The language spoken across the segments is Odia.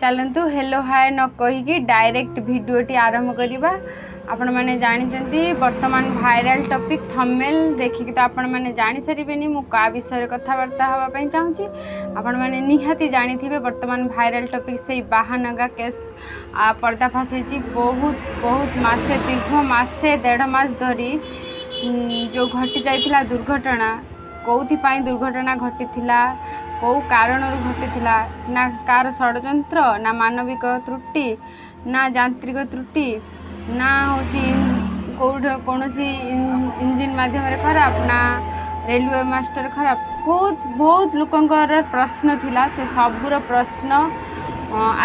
ଚାଲନ୍ତୁ, ହେଲୋ ହାଏ ନ କହିକି ଡାଇରେକ୍ଟ ଭିଡ଼ିଓଟି ଆରମ୍ଭ କରିବା। ଆପଣମାନେ ଜାଣିଛନ୍ତି, ବର୍ତ୍ତମାନ ଭାଇରାଲ ଟପିକ୍, ଥମ୍ବନେଲ୍ ଦେଖିକି ତ ଆପଣମାନେ ଜାଣିସାରିବେନି ମୁଁ କାହା ବିଷୟରେ କଥାବାର୍ତ୍ତା ହେବା ପାଇଁ ଚାହୁଁଛି। ଆପଣମାନେ ନିହାତି ଜାଣିଥିବେ, ବର୍ତ୍ତମାନ ଭାଇରାଲ ଟପିକ୍ ସେଇ ବାହାନଗା କେସ୍ ପର୍ଦ୍ଦାଫାଶ ହେଇଛି। ବହୁତ ବହୁତ ମାସେ, ଦୀର୍ଘ ମାସେ ଦେଢ଼ ମାସ ଧରି ଯେଉଁ ଘଟି ଯାଇଥିଲା ଦୁର୍ଘଟଣା, କେଉଁଥିପାଇଁ ଦୁର୍ଘଟଣା ଘଟିଥିଲା, କେଉଁ କାରଣରୁ ଘଟିଥିଲା, ନା କାହାର ଷଡ଼ଯନ୍ତ୍ର, ନା ମାନବିକ ତ୍ରୁଟି, ନା ଯାନ୍ତ୍ରିକ ତ୍ରୁଟି, ନା ହେଉଛି କେଉଁଠି କୌଣସି ଇଞ୍ଜିନ୍ ମାଧ୍ୟମରେ ଖରାପ, ନା ରେଲୱେ ମାଷ୍ଟର ଖରାପ, ବହୁତ ବହୁତ ଲୋକଙ୍କର ପ୍ରଶ୍ନ ଥିଲା। ସେ ସବୁର ପ୍ରଶ୍ନ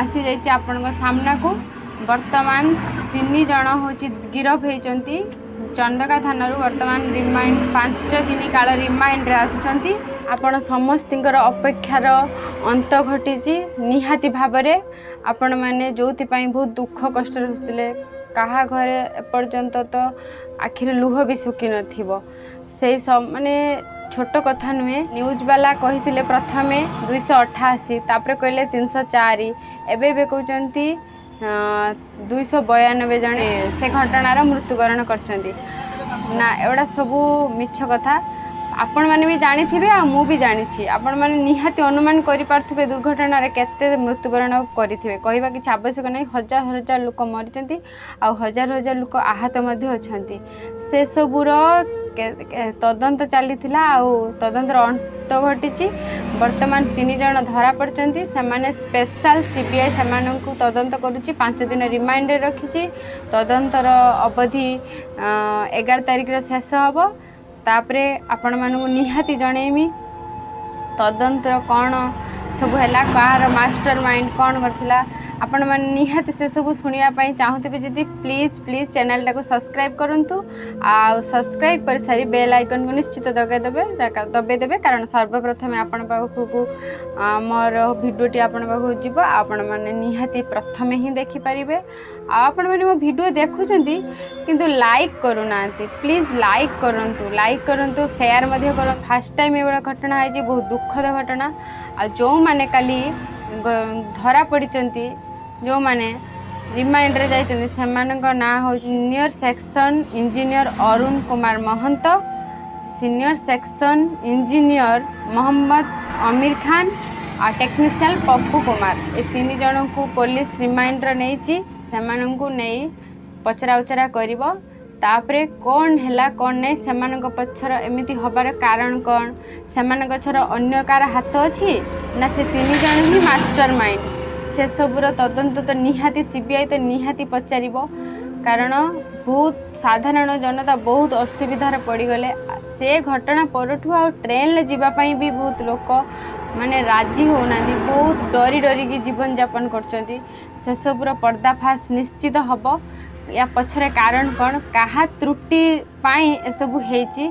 ଆସିଯାଇଛି ଆପଣଙ୍କ ସାମ୍ନାକୁ। ବର୍ତ୍ତମାନ 3 ଜଣ ହେଉଛି ଗିରଫ ହେଇଛନ୍ତି ଚନ୍ଦକା ଥାନାରୁ। ବର୍ତ୍ତମାନ ରିମାଣ୍ଡ, 5 ଦିନ କାଳ ରିମାଣ୍ଡରେ ଆସିଛନ୍ତି। ଆପଣ ସମସ୍ତଙ୍କର ଅପେକ୍ଷାର ଅନ୍ତ ଘଟିଛି ନିହାତି ଭାବରେ। ଆପଣମାନେ ଯେଉଁଥିପାଇଁ ବହୁତ ଦୁଃଖ କଷ୍ଟରେ ହସୁଥିଲେ, କାହା ଘରେ ଏପର୍ଯ୍ୟନ୍ତ ତ ଆଖିରେ ଲୁହ ବି ଶୁଖିନଥିବ। ସେଇ ମାନେ ଛୋଟ କଥା ନୁହେଁ। ନ୍ୟୁଜ୍ ବାଲା କହିଥିଲେ ପ୍ରଥମେ 288, ତାପରେ କହିଲେ 304, ଏବେ ଏବେ କହୁଛନ୍ତି 292 ଜଣେ ସେ ଘଟଣାର ମୃତ୍ୟୁବରଣ କରିଛନ୍ତି। ନା, ଏଗୁଡ଼ା ସବୁ ମିଛ କଥା। ଆପଣମାନେ ବି ଜାଣିଥିବେ ଆଉ ମୁଁ ବି ଜାଣିଛି। ଆପଣମାନେ ନିହାତି ଅନୁମାନ କରିପାରୁଥିବେ ଦୁର୍ଘଟଣାରେ କେତେ ମୃତ୍ୟୁବରଣ କରିଥିବେ। କହିବା କିଛି ଆବଶ୍ୟକ ନାହିଁ। ହଜାର ହଜାର ଲୋକ ମରିଛନ୍ତି ଆଉ ହଜାର ହଜାର ଲୋକ ଆହତ ମଧ୍ୟ ଅଛନ୍ତି। ସେସବୁର ତଦନ୍ତ ଚାଲିଥିଲା ଆଉ ତଦନ୍ତର ଅନ୍ତ ଘଟିଛି। ବର୍ତ୍ତମାନ 3 ଜଣ ଧରା ପଡ଼ିଛନ୍ତି। ସେମାନେ ସ୍ପେଶାଲ CBI ସେମାନଙ୍କୁ ତଦନ୍ତ କରୁଛି, 5 ଦିନ ରିମାଣ୍ଡରେ ରଖିଛି। ତଦନ୍ତର ଅବଧି 11 ତାରିଖରେ ଶେଷ ହେବ। ତାପରେ ଆପଣମାନଙ୍କୁ ନିହାତି ଜଣେଇବି ତଦନ୍ତର କ'ଣ ସବୁ ହେଲା, କାହାର ମାଷ୍ଟର ମାଇଣ୍ଡ କ'ଣ କରିଥିଲା। ଆପଣମାନେ ନିହାତି ସେସବୁ ଶୁଣିବା ପାଇଁ ଚାହୁଁଥିବେ ଯଦି, ପ୍ଲିଜ୍ ପ୍ଲିଜ୍ ଚ୍ୟାନେଲଟାକୁ ସବସ୍କ୍ରାଇବ୍ କରନ୍ତୁ ଆଉ ସବସ୍କ୍ରାଇବ୍ କରିସାରି ବେଲ୍ ଆଇକନ୍କୁ ନିଶ୍ଚିତ ଦବାଇ ଦେବେ ଦବାଇ ଦେବେ, କାରଣ ସର୍ବପ୍ରଥମେ ଆପଣ ପାଖକୁ ମୋର ଭିଡ଼ିଓଟି ଆପଣଙ୍କ ପାଖକୁ ଯିବ, ଆପଣମାନେ ନିହାତି ପ୍ରଥମେ ହିଁ ଦେଖିପାରିବେ। ଆଉ ଆପଣମାନେ ମୋ ଭିଡ଼ିଓ ଦେଖୁଛନ୍ତି କିନ୍ତୁ ଲାଇକ୍ କରୁନାହାନ୍ତି, ପ୍ଲିଜ୍ ଲାଇକ୍ କରନ୍ତୁ, ଲାଇକ୍ କରନ୍ତୁ, ସେୟାର ମଧ୍ୟ କରନ୍ତୁ। ଫାର୍ଷ୍ଟ ଟାଇମ୍ ଏଭଳିଆ ଘଟଣା ହେଇଛି, ବହୁତ ଦୁଃଖଦ ଘଟଣା। ଆଉ ଯେଉଁମାନେ କାଲି ଧରା ପଡ଼ିଛନ୍ତି, ଯେଉଁମାନେ ରିମାଣ୍ଡରେ ଯାଇଛନ୍ତି, ସେମାନଙ୍କ ନାଁ ହେଉଛି senior section engineer Arun Kumar Mahanta, senior section engineer Mohammad Amir Khan ଆଉ ଟେକ୍ନିସିଆନ୍ ପପୁ କୁମାର। ଏ 3 ଜଣଙ୍କୁ ପୋଲିସ ରିମାଣ୍ଡରେ ନେଇଛି। ସେମାନଙ୍କୁ ନେଇ ପଚରା ଉଚରା କରିବ, ତାପରେ କ'ଣ ହେଲା କ'ଣ ନାହିଁ, ସେମାନଙ୍କ ପଛର ଏମିତି ହେବାର କାରଣ କ'ଣ, ସେମାନଙ୍କ ପଛର ଅନ୍ୟ କାହାର ହାତ ଅଛି ନା ସେ 3 ଜଣ ହିଁ ମାଷ୍ଟର ମାଇଣ୍ଡ, ସେସବୁର ତଦନ୍ତ ତ ନିହାତି CBI ତ ନିହାତି ପଚାରିବ। କାରଣ ବହୁତ ସାଧାରଣ ଜନତା ବହୁତ ଅସୁବିଧାରେ ପଡ଼ିଗଲେ। ସେ ଘଟଣା ପରଠୁ ଆଉ ଟ୍ରେନରେ ଯିବା ପାଇଁ ବି ବହୁତ ଲୋକ ମାନେ ରାଜି ହେଉନାହାନ୍ତି, ବହୁତ ଡରି ଡରିକି ଜୀବନଯାପନ କରୁଛନ୍ତି। ସେସବୁର ପର୍ଦ୍ଦାଫାଶ ନିଶ୍ଚିତ ହେବ। ୟା ପଛରେ କାରଣ କ'ଣ, କାହା ତ୍ରୁଟି ପାଇଁ ଏସବୁ ହେଇଛି,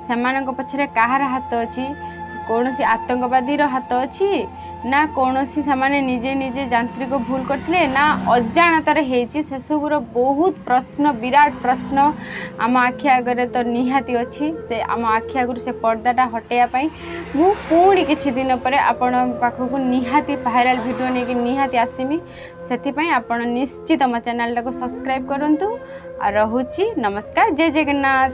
ସେମାନଙ୍କ ପଛରେ କାହାର ହାତ ଅଛି, କୌଣସି ଆତଙ୍କବାଦୀର ହାତ ଅଛି ନା କୌଣସି ସେମାନେ ନିଜେ ନିଜେ ଯାନ୍ତ୍ରିକ ଭୁଲ କରିଥିଲେ ନା ଅଜାଣତରେ ହେଇଛି, ସେସବୁର ବହୁତ ପ୍ରଶ୍ନ, ବିରାଟ ପ୍ରଶ୍ନ ଆମ ଆଖି ଆଗରେ ତ ନିହାତି ଅଛି। ସେ ଆମ ଆଖି ଆଗରୁ ସେ ପର୍ଦ୍ଦାଟା ହଟେଇବା ପାଇଁ ମୁଁ ପୁଣି କିଛି ଦିନ ପରେ ଆପଣଙ୍କ ପାଖକୁ ନିହାତି ଭାଇରାଲ ଭିଡ଼ିଓ ନେଇକି ନିହାତି ଆସିମି। ସେଥିପାଇଁ ଆପଣ ନିଶ୍ଚିତ ମୋ ଚ୍ୟାନେଲଟାକୁ ସବସ୍କ୍ରାଇବ୍ କରନ୍ତୁ। ଆଉ ରହୁଛି, ନମସ୍କାର, ଜୟ ଜଗନ୍ନାଥ।